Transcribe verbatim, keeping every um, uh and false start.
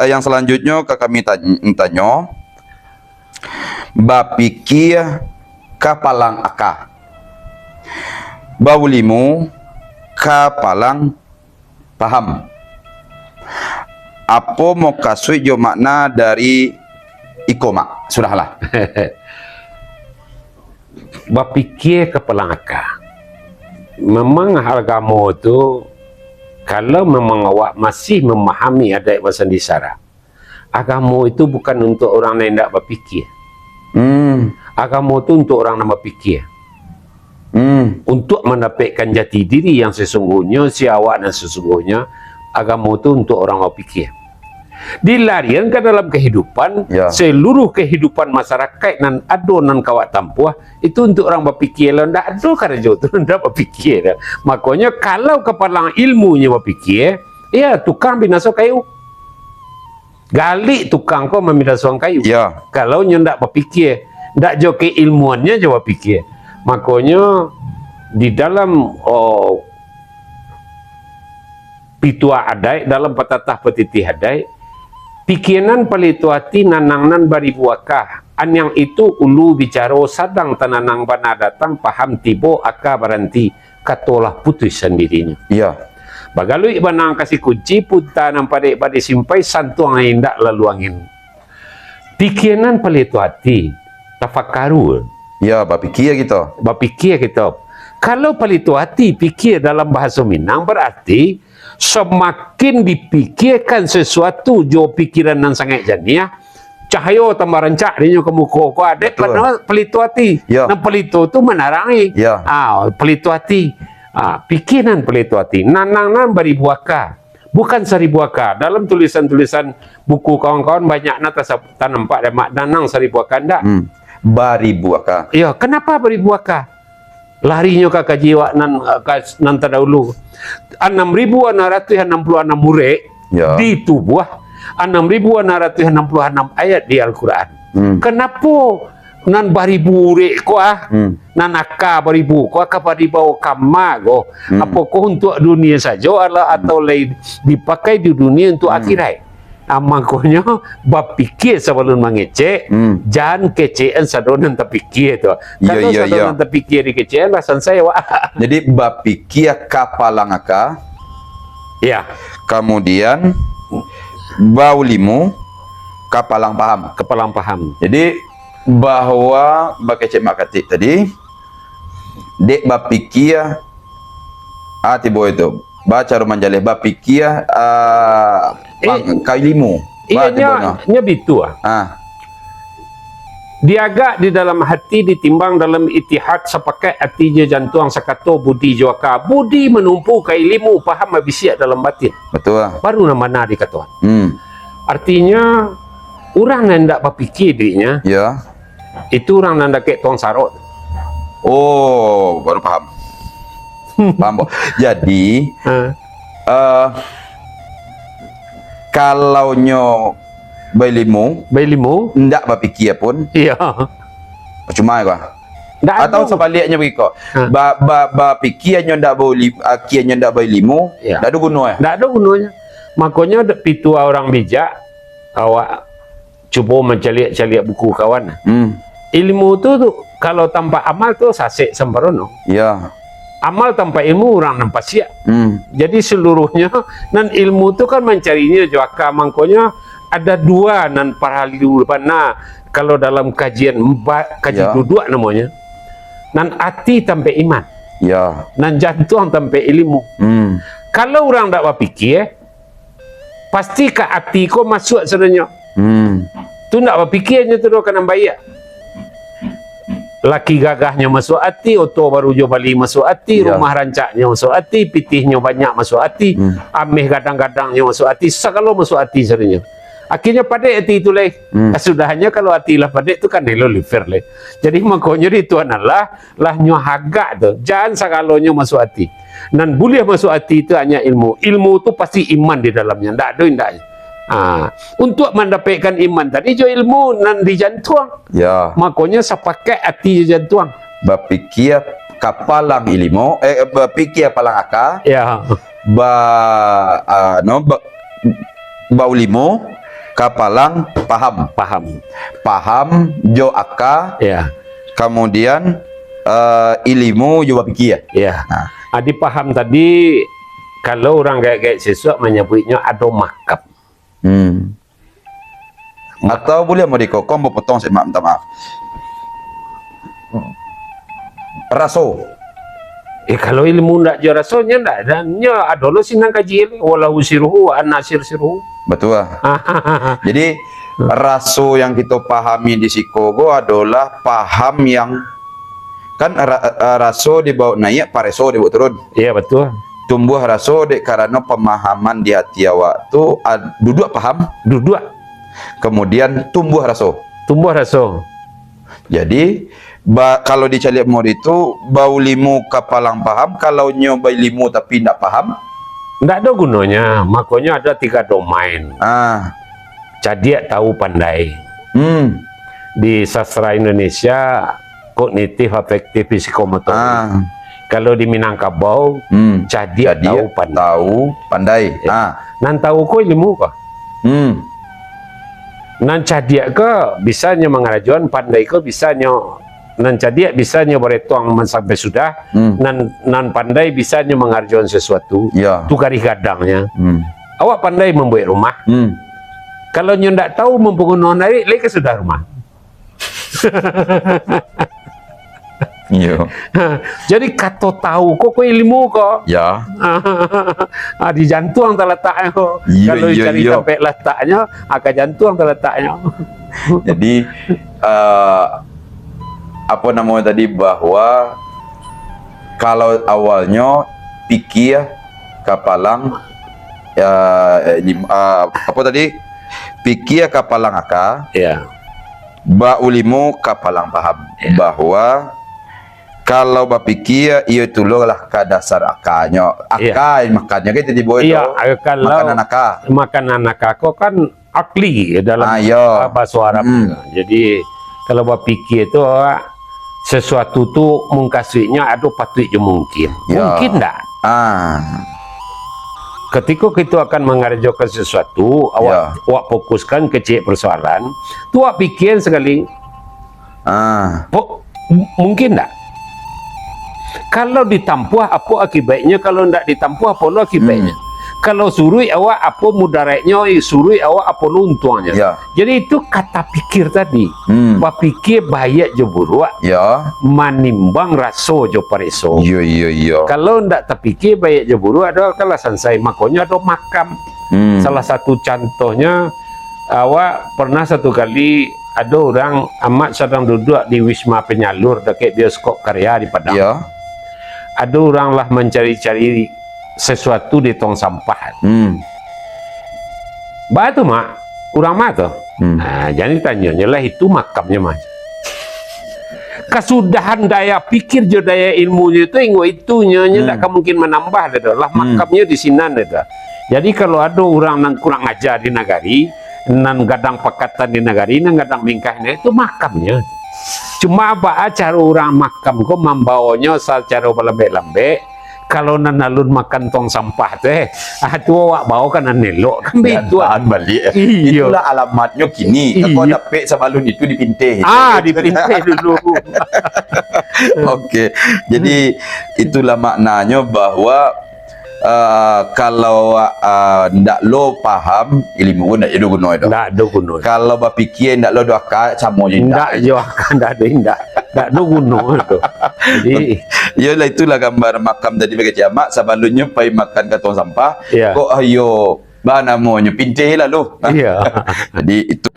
yang selanjutnyo ka kami tany-, tanyo, bapikia kapalang aka, baulimu kapalang paham. Apo mukasuik jo makna dari iko, Mak? Sudahlah. Bapikia kapalang aka. Memang agamo tu, kalau memang awak masih memahami adaik basandi sara, agamo itu bukan untuk orang nan indak bapikia. Hmm. Agamo tu untuk orang nan bapikia. Hmm. Untuk mandapekkan jati diri yang sesungguhnyo, si awak nan sesungguhnyo, agamo tu untuk orang bapikia. Dilarian ka dalam kehidupan, Ya. seluruh kehidupan masyarakat nan ado nan ka awak tampuah, itu untuk orang bapikia lah. Ndak ado karajo tu, ndak bapikia dah. Makonyo, kalau kapalang ilmunyo bapikia, ya, tukang binaso kayu. Galik tukang ko mambinasoan kayu. Ya. Kalau nyo ndak bapikia, ndak jo keilmuannyo jo bapikia. Makonyo, di dalam, oh, pituah adaik, dalam patatah patitih adaik, pikia nan palito ati, nanang nan baribu aka. An yang itu ulu bicaro sadang tananang, bana datang, paham tibo, aka baranti, kato lah putuih sandirinyo. Iya. Bagaluik banang kasi kunci, punta nan padek bak disimpai, santuang nan indak lalu angin. Pikia nan palito ati, tafakaru. Ya, bapikia kito. Bapikia kito. Kalau palito ati, pikia dalam bahaso Minang, bararti samakin dipikirkan sasuatu jo pikiran nan sangaik janiah, cahayo tambah rancak dinyo ka muko ko, adaik. Betul. Karano palito ati. Ya. Nan palito tu manarangi. Ya. Ah, palito ati. Ah, pikia nan palito ati. Nanang nan baribu aka. Bukan saribu aka. Dalam tulisan-tulisan buku kawan-kawan banyak nan tasa-, tanampak dek Mak, nanang saribu aka, ndak? Hmm. Baribu aka. Iyo, kenapa baribu aka? Larinyo ka kaji awak nan, ka, nan tadahulu. Anam ribu anam ratuih anam puluah anam huruf Ya. di tubuah, anam ribu anam ratuih anam puluah anam ayat di Al-Quran. Hmm. Kenapo nan baribu urek ko, ah? Hmm. Nan aka baribu ko, aka baribu kama ko? Hmm. Apokoh untuak dunia sajo, alah, Hmm. atau lai dipakai di dunia untuak Hmm. akhirat? Ah, mangkonyo, bapikia sabalun mangecek, Hmm. jan kecekan sado nan tapikia tu. Iya, Kalau iya, sado iya. nan tapikia dikecekan, lah sansai awak. Jadi, bapikia kapalang aka, Ya. Kamudian, baulimu kapalang paham. Kapalang paham. Jadi, bahwa bakecek Mak Katik tadi, dek bapikia, ah, tibo itu, bacaro manjaleh, bapikia, ah, Eh, pang-, ka ilimu, iyo, ba, nyo, tibonyo. Nyo bitu, ah. Ah. Diagak di dalam hati, ditimbang dalam itihad, sapakat ati jo jantuang, sakato budi jo aka. Budi manumpu ka ilimu, paham babisiak dalam batin. Betul. Baru nan bana dikatoan. Hmm. Artinyo, urang nan indak bapikia duitnyo, Ya. itu urang nan dakek tuang sarok. Oh, baru paham. Paham, Bo. Jadi, Ha. eh, kalau nyo bailimu, Bailimu? ndak bapikia pun, Iya. percuma ko. Ndak Atau ado. Sabaliknyo begiko, Ha. ba-, ba-, bapikia nyo ndak bauli-, akia nyo ndak bailimu, Ya. ndak ado gunonyo. Ndak ado gunonyo. Makonyo, dek pituah urang bijak, awak cubo mancaliak-caliak buku kawan. Hmm. Ilmu tu, tu, kalau tanpa amal tu sasek samparono. Ya. Amal tanpa ilmu urang nan pasiak. Hmm. Jadi, seluruhnyo, nan ilmu tu kan mancarinyo jo aka, mangkonyo ada dua nan paralu bana kalau dalam kajian ba-, kaji Ya. duduak namonyo. Nan ati tampek iman. Ya. Nan jantuang tampek ilimu. Hmm. Kalau urang ndak bapikia, pasti ka ati ko masuak sadonyo. Hmm. Tu ndak bapikia nyo tu doh ka nan baiak. Laki gagahnyo masuak ati, oto baru jo bali masuak ati, Ya. rumah rancaknyo masuak ati, pitihnyo banyak masuak ati, Hmm. ameh gadang-gadangnyo masuak ati, sagalo masuak ati sadonyo. Akhirnyo padek ati tu lai. Hmm. Sudahannyo kalau ati lah padek tu kan elo liver lai. Jadi makonyo di Tuhan Allah, lah nyo hagak tu, jan sagalonyo masuak ati. Nan buliah masuak ati tu hanyo ilmu. Ilmu tu pasti iman di dalamnyo, ndak ado indaknyo. Ha, untuak mandapekkan iman tadi jo ilmu nan di jantuang. Ya. Makonyo sapakat ati jo jantuang. Bapikia kapalang ilimu, eh, bapikia palang aka. Ya. Ba, ah, no, ba, ba ulimu, Kapalang paham. Paham. Paham jo aka. Ya. Kamudian, eh, ilimu jo bapikia. Ya. Nah. Adi paham tadi, kalau urang gaek-gaek sisuak manyabuiknyo ado makam. Hmm. Atau buliah modiko, ko ambo potong sek, Mak, minta maaf. Raso. Eh, kalau ilimu ndak jo raso, nyo ndak, dan nyo ado lo sinan kaji, walahu siruhu wa ana sirsiruhu. Batua. Jadi, raso yang kito pahami di siko ko adolah paham yang, kan, ra-, eh, raso dibaok naiak, pareso dibaok turun. Iya, batua. Tumbuah raso dek karano pamahaman di ati awak tu, ad-, duduak paham. Duduak. Kamudian tumbuah raso. Tumbuah raso. Jadi, ba-, kalau dicaliak model itu, baulimu kapalang paham, kalau nyo bailimu tapi indak paham? Ndak ado gunonyo, makonyo ado tiga domain. Ah. Cadiak, tahu, pandai. Hmm. Di sastra Indonesia, kognitif, afektif, psikomotorik. Ah. Kalau di Minangkabau, hmm, cadiak, cadiak, tahu, pandai. Tahu, pandai. Ya. Ah. Nan tahu ko ilimu ko. Hmm. Nan cadiak ko bisa nyo mangarajoan, pandai ko bisa nyo, nan cadiak bisa nyo baretuang man-, sampai sudah, hmm, nan, nan pandai bisa nyo mangarajoan sasuatu. Ya. Tu garih gadangnyo. Hmm. Awak pandai mambuek rumah. Hmm. Kalau nyo ndak tahu mambangun narik, lai ka sudah rumah. Iyo. Jadi, kato tahu ko, ko ilimu ko. Ya. Ah, di jantuang talataknyo. Iyo, kalau iyo, dicari iyo. Tampek lataknyo, ah, ka jantuang talataknyo. Jadi, eh, apo namonyo tadi, bahwa kalau awalnyo pikia kapalang, ya, eh, lim-, ah, apo tadi? Pikia kapalang aka. Ya. Baulimu kapalang paham, ya, bahwa kalau bapikia, iyo tu lo lah ka dasar akanyo. Iya. Aka makannyo kan tadi, Boy, iya, tu. Eh, kalau makanan aka. Makanan aka ko kan akli dalam, ah, iya, bahaso Arab. Hmm. Jadi, kalau bapikia tu, awak sesuatu tu mungkasuiknyo ado patuik jo mungkin. Ya. Mungkin ndak? Ah. Katiko kito akan mangarajokan sasuatu, awak, ya, awak fokuskan ka ciek persoalan, tu awak pikian sakali. Ah. Po-, m-, mungkin ndak? Kalau ditampuah, apo akibaiknyo? Kalau ndak ditampuah, apo lo akibaiknyo? Hmm. Kalau suruik awak, apo mudaraiknyo? Suruik awak, apo lo untuangnyo? Ya. Jadi, itu ka tapikir tadi. Hmm. Bapikia baiak jo buruak, ya, manimbang raso jo pareso. Iyo, iyo, iyo. Kalau ndak tapikia baiak jo buruak, ado kalah sansai. Makonyo ado makam. Hmm. Salah satu contohnyo, awak pernah satu kali, ado urang, Amak sadang duduak di Wisma Penyalur, dakek bioskop Karya di Padang. Iyo. Ado urang lah mancari-cari sasuatu di tong sampah. Hmm. Baa tu, Mak? Urang ma tu? Hmm. Ah, jadi tanyonyo lah, itu makamnyo, Mak. Kasudahan daya pikir jo daya ilmunyo tu, ingo itunyo, nyo ndak, hmm, ka mungkin manambah dah tu. Lah, hmm, makamnyo di sinan dah tu. Jadi, kalau ado urang nan kurang aja di nagari, nan gadang pakatan di nagari, nan gadang mingkah, nah, itu makamnyo. Cuma baa caro urang makam ko mambawonyo sacaro balambek-lambek, kalau nan alun makan tong sampah tu, eh, ah, tu awak bawo ka nan elok, kan baitu, ah. Diantaan baliak. Iyo. Itulah alamatnyo kini. Iyo. Kau dapek sabalun itu di Pinteh. Ah, di Pinteh dulu. Oke. Jadi, itulah maknanyo bahwa, ah, kalau, ah, ndak lo paham, ilimu pun ndak ado guno itu. Ndak ado guno. Kalau bapikia ndak lo do aka, samo jo indak. Ndak jo aka, ndak ado indak. Ndak ado guno tu. Jadi, iyolah, itulah gambar makam tadi bagi Cik Amak, sabalunnyo pai makan ka tong sampah, iya, kok ayo, ba namonyo, pinteh lalu. Iya. Jadi, itu